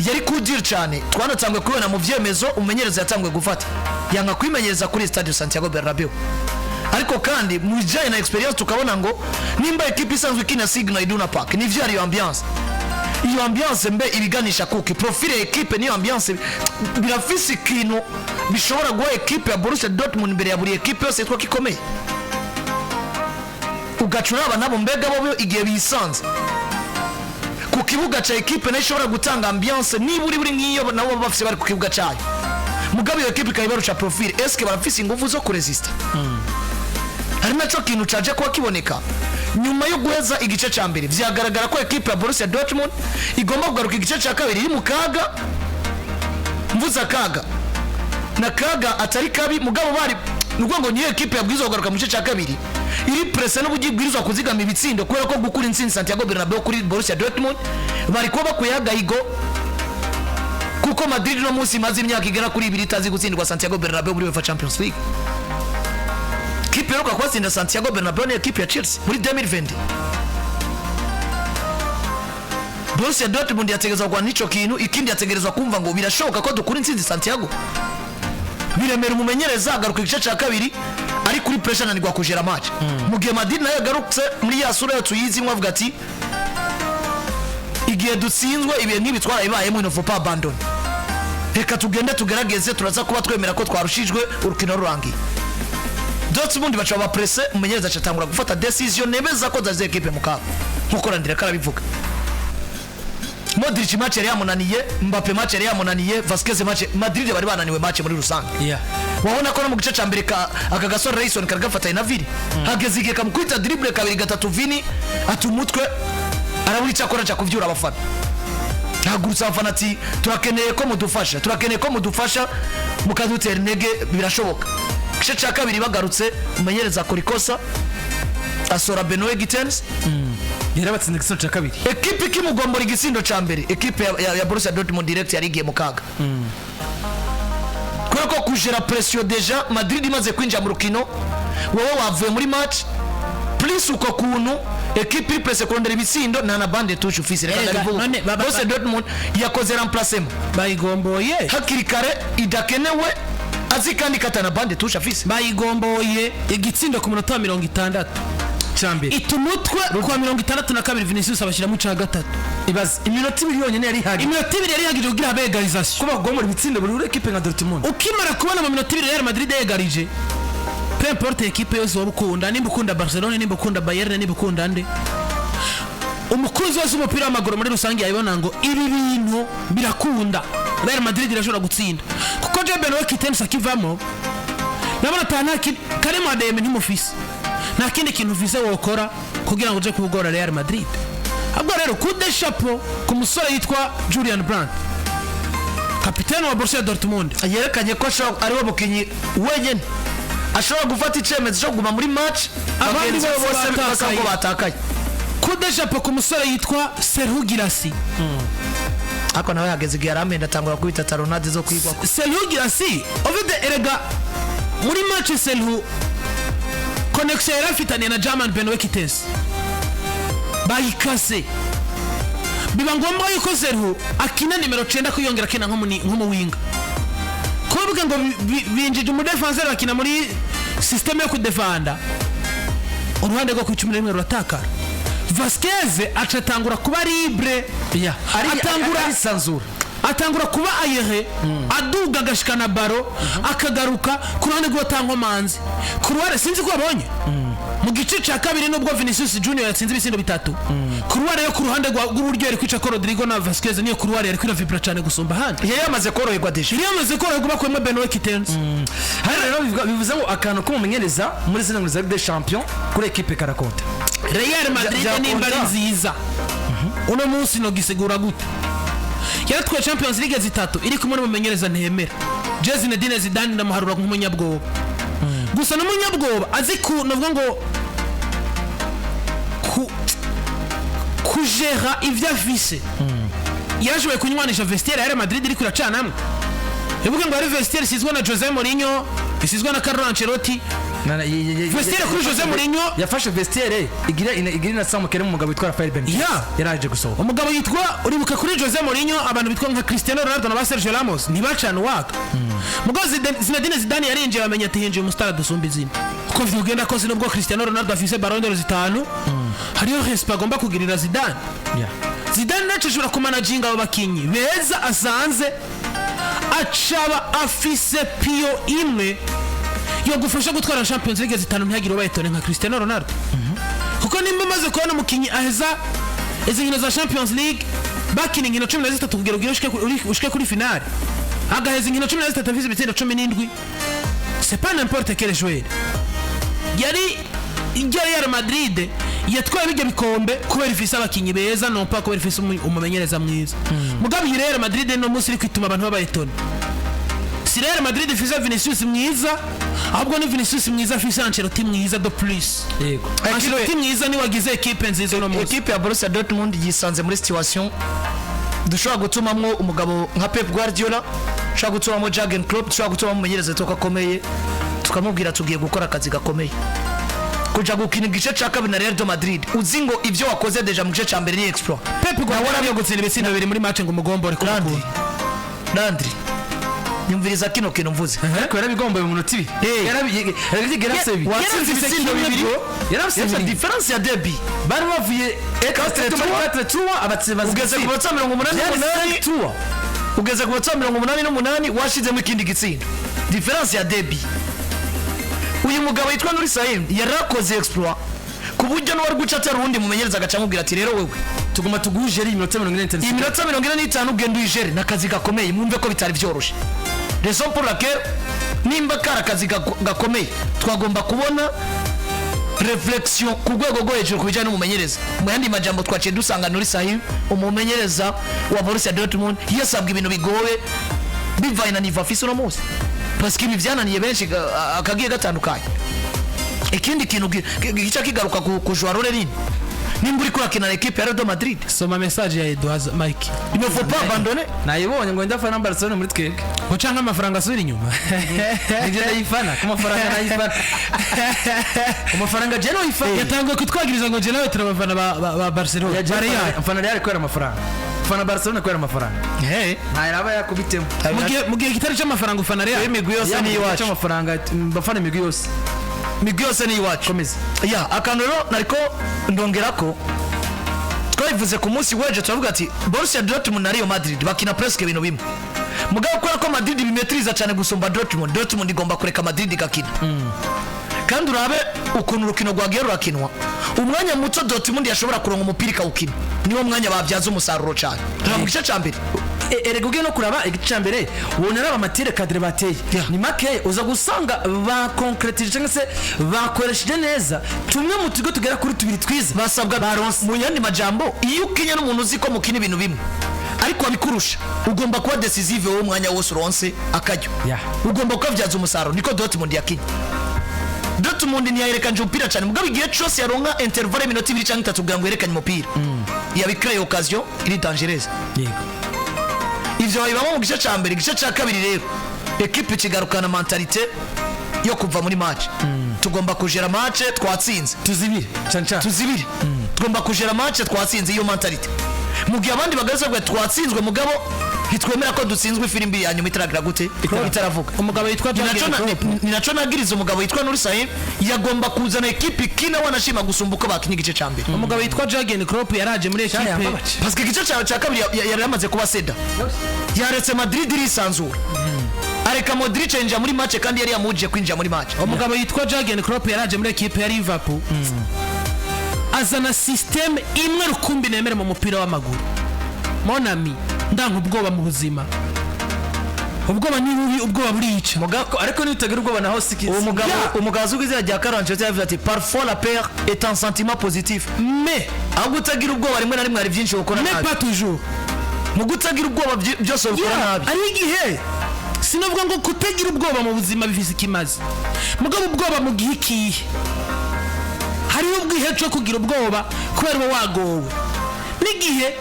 Yari kudir cyane, twanatangwe kubibona mu byemezo umumenyereza yatanguye gufata, yanga kwimenyereza kuri Stade Santiago Bernabeu. Ariko kandi mu bijyanye na experience tukabona ngo nimba ekipe isanzwe ikina Signal Iduna Park, nivyo ari iyo ambiance, iyo ambiance mbe ibiganisha kuki profile ya ekipe niyo ambiance birafise ikintu bishobora guha ekipe ya Borussia Dortmund imbere ya buri ekipe yose yitwa ko ikomeye. Ugaca uraba nabo mbega bo igihe bisanze ku kibuga cya ekipe nayo ishobora gutanga ambiance niba uri buri nk'iyo nabo baba bafise bari ku kibuga cyayo, mugabo iyo ekipe ikaba ibarusha profile, eske barafise ingufu zo kuresista? Hari nacyo kintu caje kuba kiboneka nyuma yo guheza igice cya mbere, vyagaragara ko ekipe ya Borussia Dortmund igomba kugaruka igice cya kabiri iri mu kaga. Mvuze akaga na kaga atari kabi, mugabo bari ni ukuvuga ngo niyo ekipe yabwirizwa kugaruka mu gice cya kabiri iri pressé n'uburyo ibwirizwa kuzigama ibitsindo, kubera ko gukura intsinzi Santiago Bernabeu kuri Borussia Dortmund bari kuba bakuyeho agahigo, kuko Madrid no munsi imaze imyaka igera kuri 2 itazi gutsindwa Santiago Bernabeu muri UEFA Champions League. Kipe iheruka kubatsinda Santiago Bernabeu ni ekipe ya Chelsea muri 2020. Borussia Dortmund yategerezwa kurwana n'ico kintu. Ikindi, yategerezwa kumva ngo birashoboka ko dukura intsinzi Santiago. Biremera umumenyereza, agaruka igice cya kabiri ari kuri pressure, ananirwa kujera match, mu gihe Madrid nayo yagarutse muri ya sura yo tuyizi, avuga ati igihe dutsinzwe ibihe nk'ibi twarabibayemo, il ne faut pas abandonner, reka tugende tugerageze, turaza kuba twemera ko twarushijwe urukino rurangiye. Dortmund baca bapresse, umumenyereza acatangura gufata décision nemeza ko zazize ekipe mu kaga, nkuko Randira karabivuga. Modric match yari yamunaniye, Mbappe match yari yamunaniye, Vasquez match, Madrid bari bananiwe match muri rusange. Wabona ko no mu gice cya mbere aka gasore Rayson kari gafatanye na Vini, hageze igihe kamukubita dribble kabiri gatatu, Vini ata umutwe, arabura icyo akora, aca kuvyura abafana, hagurutsa abafana ati turakeneye ko mudufasha, turakeneye ko mudufasha mukadutera intege, birashoboka. Igice cya kabiri bagarutse, umumenyereza akora ikosa, asora Benoit Gittens. Yarabatsinze igitego cya kabiri. Ekipe ikimugombora igitsindo cya mbere, ekipe ya Borussia Dortmund direct yari igiye mu kaga, kubera ko kujera pression déjà Madrid imaze kwinjira mu rukino, wowe wavuye muri match, plus uko kuntu ekipe iri pressé kurondera ibitsindo, nta na banc de touche ufise. Reka Erega, ndabivuga. none Borussia Dortmund yakoze remplacement bayigomboye hakiri kare idakenewe, azi kandi katana banc de touche afise. Bayigomboye igitsindo ku munota wa 60 Cya mbere. Ita umutwe ku wa 62, Vinicius abashyiramo icya gatatu. Ibaze iminota 2 yonyine yari ihagije. Iminota 2 yari ihagije kugira habe égalisation. Kuba bagomora ibitsindo buri ekipe nka Dortmund. Ukimara kubona mu minota 2 Real Madrid yegarije, peu importe ekipe yose waba ukunda, nimba ukunda Barcelone, nimba ukunda Bayern, nimba ukunda nde, umukunzi wese w'umupira w'amaguru muri rusange yabibona ngo ibi bintu birakunda, Real Madrid irashobora gutsinda, kuko je Benoit Gittens akivamo nabona ata nta kintu Karim Adeyemi ntimufise. Nta kindi kintu ufise wokora kugira ngo uje kuwugora Real Madrid. Ahubwo rero, coup de chapeau ku musore yitwa Julian Brandt, kapitene wa Borussia Dortmund. Yerekanye ko ariwe mukinnyi wenyine ashobora gufata icyemezo cyo kuguma muri match, abandi bagenzi be bose bose basa batakaye. ko batakaye. Coup de chapeau ku musore yitwa Serhou Guirassy. Ariko nawe yageze igihe aramenda, atangura kubita talonnade zo kwigwa. Serhou Guirassy ovide, erega muri match Serhou connexion yari afitaniye na German Benoit Gittens bayikase, biba ngombwa yuko Serhou akina nimero 9, kwiyongera akina nk'umuwinga, kuvuga ngo binjije umudefanseri bakina muri système yo kudefanda, uruhande rwo ku 11 ruratakara. Vasquez aca atangura kuba libre. Yeah. Atangura arisanzura. Atangura kuba aérien, aduga agashikana ballon, akagaruka ku ruhande rw'abatankomanzi ku ruhande. Sinzi ko wabonye mu gice cya kabiri, nubwo Vinicius Junior yatsinze ibitsindo bitatu, couloir yo ku ruhande rw'uburyo yari kwica ko Rodrigo na Vasquez, niyo couloir yari kwiravibra cyane gusumba ahandi. Yari yamaze koroherwa déjà. Yari yamaze koroherwa bakuyemo Benoit Gittens. Hano rero bivuze ngo akantu k'umumenyereza muri zino nkino za Ligue des Champions kuri ekipe karakonta. Real Madrid nimba ari byakonta. nziza uno munsi, nogisigura gute yaratwaye Champions League zitatu iri kumwe n'umumenyereza ntemera? Je Zinedine Zidane ndamuharura nk'umunyabwoba gusa, n'umunyabwoba azi ku novuga ngo ku kujera ivyo afise. Yarashoboye kunywanisha vestiaire ya Real Madrid iriko iracanamwe. Ivuga ngo hari vestiaire isizwe na Jose Mourinho, isizwe na Carlo Ancelotti. Vestiaire kuri Jose Mourinho. Yafashe vestiaire igira inasamukere mu mugabo witwa Rafael Benitez yaraje gusohoka. Umugabo yitwa, uribuka kuri Jose Mourinho, abantu bitwa nka Cristiano Ronaldo na ba Sergio Ramos ntibacana uwaka. Mugabo Zinedine Zidane yarinjiye, bamenya ati hinjiye umustar dusumba izina. Uko vyogenda kose, nubwo Cristiano Ronaldo afise Ballon d'Or zitanu, hariyo respect agomba kugirira Zidane. Zidane naco ashobora kumanaginga abo bakinyi beza asanze, acaba afise pion imwe yo gufasha gutwara Champions League zitanu, ntihagire ubayitone nka Cristiano Ronaldo. Kuko nimba umaze kubona umukinyi aheza izi nkino za Champions League, bakina inkino 13 kugira ugire ushike kuri finale, agaheza inkino 13 afise ibitsindo 17, c'est pas n'importe quel joueur. Yari ijya Real Madrid yatwaye bijya bikombe kubera ifise abakinyi beza, non pas kubera ifise umumenyereza mwiza. Mugabo iyi Real Madrid no munsi iri kwituma abantu babayetona, si Real Madrid ifise Vinicius mwiza, ahubwo ni Vinicius mwiza afise Ancelotti mwiza de plus. Ancelotti mwiza ni wagize equipe nziza uno munsi. Ekipe ya Borussia Dortmund yisanze muri situation dushobora gutumamwo umugabo nka Pep Guardiola, dushobora gutumamo Jurgen Klopp, dushobora gutumamo umumenyereza witwa ko akomeye, tukamubwira tugiye gukora akazi gakomeye, kuja gukina igice ca kabiri na Real de Madrid uzi ngo ibyo wakoze déjà mu gice ca mbere ni exploit. Pep Guardiola yo gutsinda ibitsindo bibiri muri match ngo umugombore ku Landry, mukuru. Landry, nyumviriza kino kintu mvuze. Ariko yarabigomboye mu minota 2. Yarabigera sebi. Watsinze Yarafise ibitsindo kimwe bibiri. bro. Yarafise Yarafise bibiri. différence ya deux buts. Bari bavuye 4-3, abatsinze. Ugeze ku minota 88, ugeze ku minota 88, washizemo ikindi gitsindo, différence ya deux buts. Uyu mugabo yitwa Nuri Sahin yarakoze exploit ku buryo n'uwari guca atari uwundi mumenyereza agaca amubwira ati: "Rero wewe, tuguma tugujere iminota 45." Iyi minota 45 ugenda uyijere, ni akazi gakomeye. Mwumve ko bitari byoroshye. Raison pour laquelle nimba kari akazi gakomeye, twagomba kubona réflexion ku rwego rwo hejuru ku bijyanye n'umumenyereza. Mu yandi majambo, twaciye dusanga Nuri Sahin, umumenyereza wa Borussia Dortmund, yasabwa ibintu bigoye bivanye na niveau afise uno munsi, parce que ibi byananiye benshi akagiye gatandukanye. Ikindi kintu gica kigaruka ku jouer rôle nini nimba uri kurakina na équipe ya Real de Madrid. Soma message ya Edouard Mike. Il ne faut pas abandonner. Nayibonye ngo ndafana Barcelona muri twebwe. Ngo canke amafaranga asubira inyuma. Nibyo, ndayifana ku mafaranga, nayifana ku mafaranga, je noyifana. Yatanguye kutwagiriza ngo je nawe turabafana ba Barcelona, ba Real. Mfana Real kubera amafaranga, mfana Barcelona kubera amafaranga. Ntayaraba yakubitemo. Mu gihe kitari c'amafaranga ufana Real. Imigwi yose ni iwacu. Cy'amafaranga, mbafana imigwi yose. Imigwi yose ni iwacu. Komeza. Ya, akantu rero nariko ndongera ko twabivuze ku munsi w'ejo, turavuga ati Borussia Dortmund na Real Madrid bakina presque ibintu bimwe, mugabo kubera ko Madrid bimetiriza cyane gusumba Dortmund, Dortmund igomba kureka Madrid igakina. Kandi urabe ukuntu urukino rwagiye rurakinwa, umwanya muto Dortmund yashobora kuronka umupira ikawukina, niwo mwanya babyaza umusaruro cyane. Reba mu gice cya mbere. Erega ugiye no kuraba igice cya mbere, ubona araba ama tirs cadrés bateye ni make, uza gusanga bakonkretije cyangwa se bakoresheje neza tumwe mu tugo tugera kuri tubiri twiza Basabwa baronse. Mu yandi majambo, iyo ukinye n'umuntu uzi ko mukina ibintu bimwe ariko abikurusha, ugomba kuba décisive wowe umwanya wose uronse akaryo, ugomba kukabyaza umusaruro. Niko Dortmund yakinye. Dortmund ntiyayerekanje umupira cyane, mugabo igihe cyose yaronka intervalle y'iminota 2 cyangwa 3 kugira ngo yerekane umupira, yabikiraye occasion iri dangereuse. Ivyo babibamo mu gice cya mbere. Igice cya kabiri rero, ekipe ikigarukana mentalité yo kuva muri match: tugomba kujera match, twatsinze. Tuzibire cyane cyane. Tuzibire, tugomba kujera match, twatsinze. Iyo mentalité, mu gihe abandi bagaragaza ngo twatsinzwe, mugabo ntitwemera ko dutsinzwe, ifirimbi ya nyuma itaragira gute, itaravuga. Umugabo yitwa Ni naco Jurgen Klopp. Ni naco nagiriza umugabo witwa Nuri Sahin, yagomba kuzana ekipe ikina wanashima gusumba uko bakinye igice ca mbere. Umugabo yitwa Jurgen Klopp yaraje muri ekipe Yambabaje. Parce que igice cya kabiri yari yamaze kuba seda, yaretse Madrid irisanzura, areka Modric yinjira muri match kandi yari yamujije kwinjira muri match. Umugabo yitwa Jurgen Klopp yaraje muri ekipe ya Liverpool, azana système imwe rukumbi nemere mu mupira w'amaguru. Mon ami, ndanka ubwoba mu buzima. Ubwoba ni bubi, ubwoba burica. Mugabo ariko niba utagira ubwoba naho si Uwo mugabo, umugabo azwi ku izina rya Carlo Ancelotti, yavuze ati: "Parfois la peur est un sentiment positif." Mais ahubwo utagira ubwoba, rimwe na rimwe hari byinshi ukora mais nabi. Pas toujours. Mu gutagira ubwoba byose ubikora nabi. Hari igihe, sinavuga ngo kutagira ubwoba mu buzima bifise ikimazi, mugabo ubwoba mu gihe ikihe, hariho ubwihe cyo kugira ubwoba kubera uba wagowe, n'igihe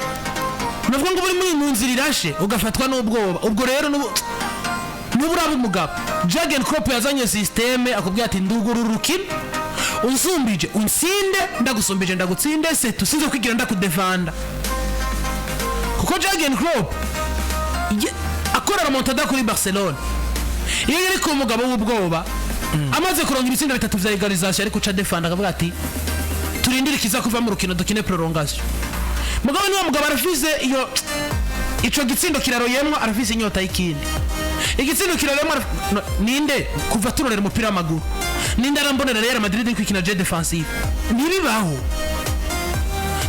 navuga ngo uri muri mu nzira irashe ugafatwa n'ubwoba. Ubwo rero nubu uraba umugabo Jurgen Klopp yazanye système, akubwira ati: "Ndugura urukino, unsumbije unsinde, ndagusumbije ndagutsinde, se tusinze kwigira ndakudefanda." Kuko Jurgen Klopp akora remontada kuri Barcelona, iyo yari ku mugabo w'ubwoba, amaze kuronka ibitsindo bitatu vya égalisation, ariko uca defanda akavuga ati: "Turindire ikiza kuva mu rukino, dukine prolongation." Mugabo niwo mugabo arafise iyo ico gitsindo kiraroyemwo, arafise inyota y'ikindi igitsindo kiraroyemwo. No, ninde kuva turorera umupira w'amaguru, ninde arambonera Real Madrid iri kwikina jeu défensive? Ntibibaho.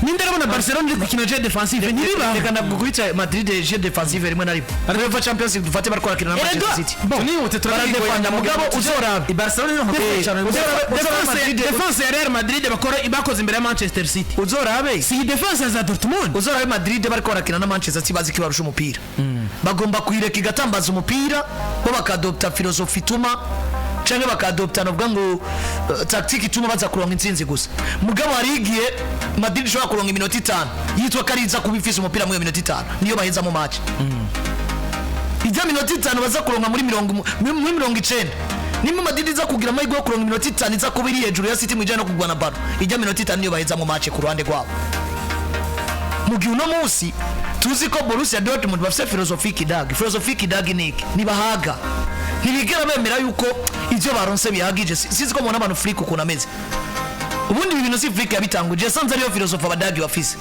Ninde arabona Barcelona iri gukina jeu défensive? Ntibibaho. Reka ndagukubita Madrid jeu défensive rimwe na rimwe. UEFA Champions League, dufate bariko barakina na Manchester Erega, City. bon, Tunihute. Baradefanda, mugabo uzorabe. I Barcelona ni nko cyane. Défense ya Real Madrid bakora bakoze imbere ya Manchester City Uzorabe. si iyi défense ya za Dortmund. Uzorabe Madrid bariko barakina na Manchester City, bazi ko ibarusha umupira, bagomba kuyireka igatambaza umupira, bo bakadopta philosophie ituma, canke bakadopta novuga ngo tactique ituma baza kuronka intsinzi gusa. Mugabo hari igihe Madrid ishobora kuronka iminota 5 yitwa ko ariza kuba ifise umupira, muri iyo minota 5 niyo baheza mu match. Ijya minota 5 baza kuronka muri 90, nimba Madrid iza kugira amahirwe yo kuronka iminota 5 iza kuba iri hejuru ya City mu bijyanye no kugwana ballon, ijya minota 5 niyo baheza mu match ku ruhande rwabo. Mu gihe uno munsi tuzi ko Borussia Dortmund bafise philosophie kidagi. Philosophie kidagi ni iki? Ntibahaga, ntibigera bemera yuko ibyo baronse bihagije. Sinzi ko mubona abantu Flick ukuntu ameze. Ubundi ibi bintu si Flick yabitanguje, yasanze ariyo philosophie abadagi bafise.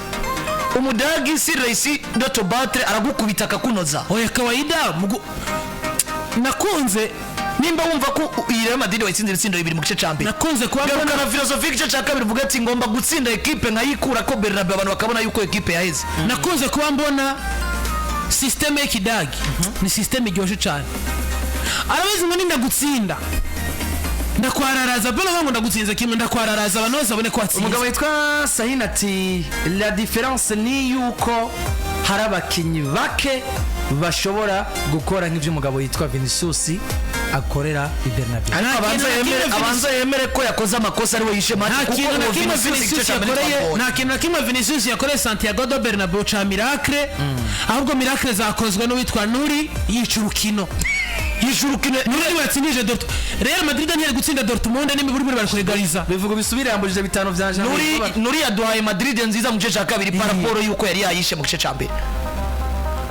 Umudagi si reisi doto batre, aragukubita akakunoza. Oya, kawaida nakunze Nimba wumva ko iyi Real Madrid wayitsinze ibitsindo bibiri mu gice ca mbere, nakunze kuba mbona garukana philosophie igice ca kabiri, uvuga ati: "Ngomba gutsinda ekipe nkayikura ko Bernabeu, abantu bakabona yuko ekipe yaheze." Nakunze kuba mbona système y'ikidagi ni système iryoshye cyane. Arabizi ngo nindagutsinda ndakwararaza, mbona ngo ndagutsinze kimwe, ndakwararaza, abantu bose babone ko watsinze. Umugabo witwa Sahin ati: "La différence ni yuko hari abakinnyi bake bashobora gukora nk'ibyo umugabo yitwa Vinicius akorera i Bernabeu." Ariko Nta abanza kintu na yemere kimwe. Abanza yemere ko yakoze amakosa, ariwe yishe match, Nta kuko kintu na uwo kimwe Vinicius igice Vinicius cya mbere yakoreye twamubonye. Nta kintu na kimwe Vinicius yakoreye Santiago do Bernabeu ca miracle. Ahubwo miracle zakozwe n'uwitwa Nuri, yica urukino. Yishe urukino. Nuri niwe yatsindije Dortmund. Real Madrid ntiyari gutsinda Dortmund n'imiburi bari kuegaliza. Bivuga bisubire, yambujije bitanu vya Jean. Nuri yaduhaye Madrid nziza mu gice cya kabiri par rapport yuko yari yayishe mu gice cya mbere.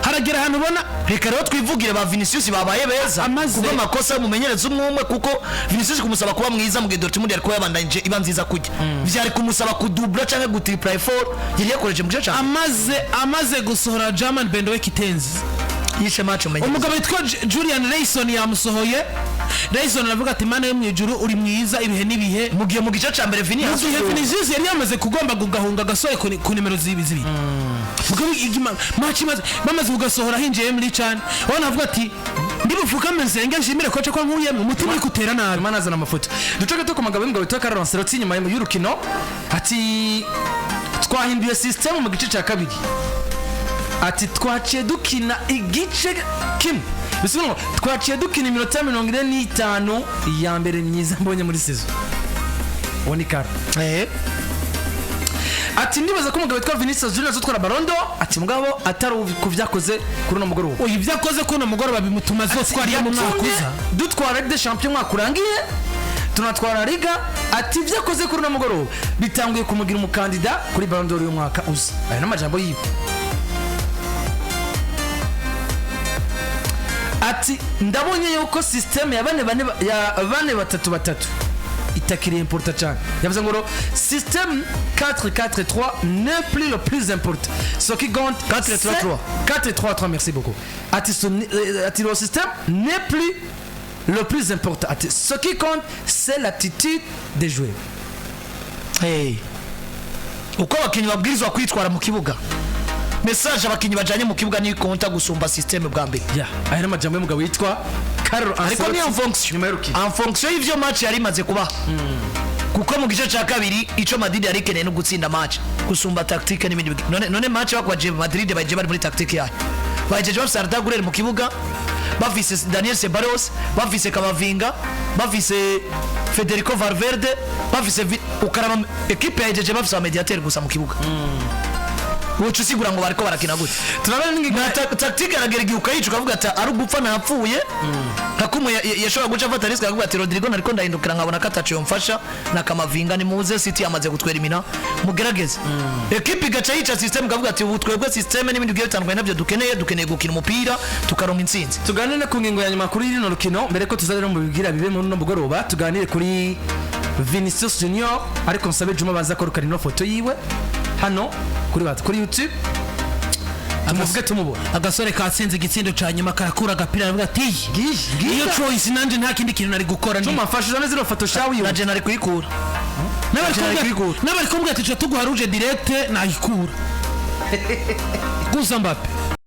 Haragera ahantu ubona Reka rero twivugire ba Vinicius babaye beza kubwo amakosa y'umumenyereza umwe umwe, kuko Vinicius kumusaba kuba mwiza mu gihe Dortmund yari kuba yabandanyije iba nziza kujya, vyari kumusaba kudubla canke gutripla effort yari yakoreje mu gice cya mbere. Amaze gusohora Jarman Bendowe Kitenzi. Yishe match umenye. Umugabo witwa Julian Rayson yamusohoye. Rayson aravuga ati: "Mana yo mu ijuru, uri mwiza ibihe n'ibihe." Mu gihe mu gice ca mbere Vini Mu gihe Vinicius yari yamaze kugomba kugahunga agasore ku nimero zibiri. Mugabo match imaze, bamaze kugasohora, hinjiye Emre Can. Ubona avuga ati: "Ndibufukame nsenge nshimire coach ko nkuyemo, umutima uri kutera nabi." Imana azana amafoto. Duce gato ku magambo y'umugabo witwa Carlo Ancelotti nyuma y'urukino, ati: "Twahinduye system mu gice cya kabiri." Ati: "Twaciye dukina igice kimwe." Bisobanura ngo twaciye dukina iminota 45 ya mbere myiza mbonye muri saison. Uwo ni Carlo. Ati: "Ndibaza ko umugabo witwa Vinicius Junior azotwara Ballon d'Or." Ati: "Mugabo atari ku vyakoze kuri uno mugoroba." Uyu ibyo akoze kuno mugoroba bimutuma azotwara iyo mu mwaka Yatumye uza. dutwara Ligue des Champions umwaka urangiye, tunatwara Liga. Ati: "Ibyo akoze kuri uno mugoroba bitanguye kumugira umukandida kuri Ballon d'Or y'umwaka uza." Aya ni amajambo yiwe. Ati: "Ndabonye yuko système ya bane bane, ya bane batatu batatu itakiri important cyane." Yavuze ngo système 4-4-3 n'est plus le plus important, ce qui compte 4-3-3. 4-3-3, merci beaucoup. Ati ati: "Le système n'est plus le plus important." Ati: "Ce qui compte, c'est l'attitude des joueurs." Hey. Uko abakinnyi babwirizwa kwitwara mu kibuga, message abakinnyi bajanye mu kibuga ni konta gusumba système bwa mbere. Yeah, aya ni amajambo y'umugabo witwa Carlo Ariko ni en Ancelotti fonction nyuma y'urukino. En fonction y'ivyo match yari imaze kuba, kuko mu gice ca kabiri ico Madrid yari ikeneye no gutsinda match gusumba tactique n'ibindi. None match bakwaje Madrid baje bari muri tactique yayo, bajeje bafise Arda Güler mu kibuga, bafise Daniel Ceballos, bafise Camavinga, bafise Federico Valverde, bafise ukaraba équipe yajeje bafise aba médiateur gusa mu kibuga, woca usigura ngo bariko barakina gute? Turabona n'ingingo. Na tactique aragera igihe ukayica, ukavuga ati: "Ari ugupfa napfuye." Nka kumwe yashobora guca afata risque akavuga ati: "Rodrigo nariko ndahindukira nkabona ko ataco yomfasha na Camavinga, nimuze, City yamaze kutwerimina, mugerageze." Ekipe igaca yica system, ikavuga ati: "Ubu twebwe system n'ibindi bigiye bitandukanye nabyo dukeneye, dukeneye gukina umupira tukaronka intsinzi." Tuganire ku ngingo ya nyuma kuri rino rukino mbere ko tuza rero mu bigira bibe muri uno mugoroba. Tuganire kuri Vinicius Junior, ariko nsabe Juma baza korukana ino foto yiwe hano kuri YouTube, tumuvuge tumubona. Agasore katsinze igitsindo ca nyuma karakura agapira, aravuga ati: Ngiyi. "Iyo choice nanje nta kindi kintu nari gukora." Juma, mfashe uzane zino foto shawi. Na je nari kuyikura. Nari kuyikura. N'abari kumbwira ati: "Tuca tuguha rouge direct." Nayikura gusa Mbappe.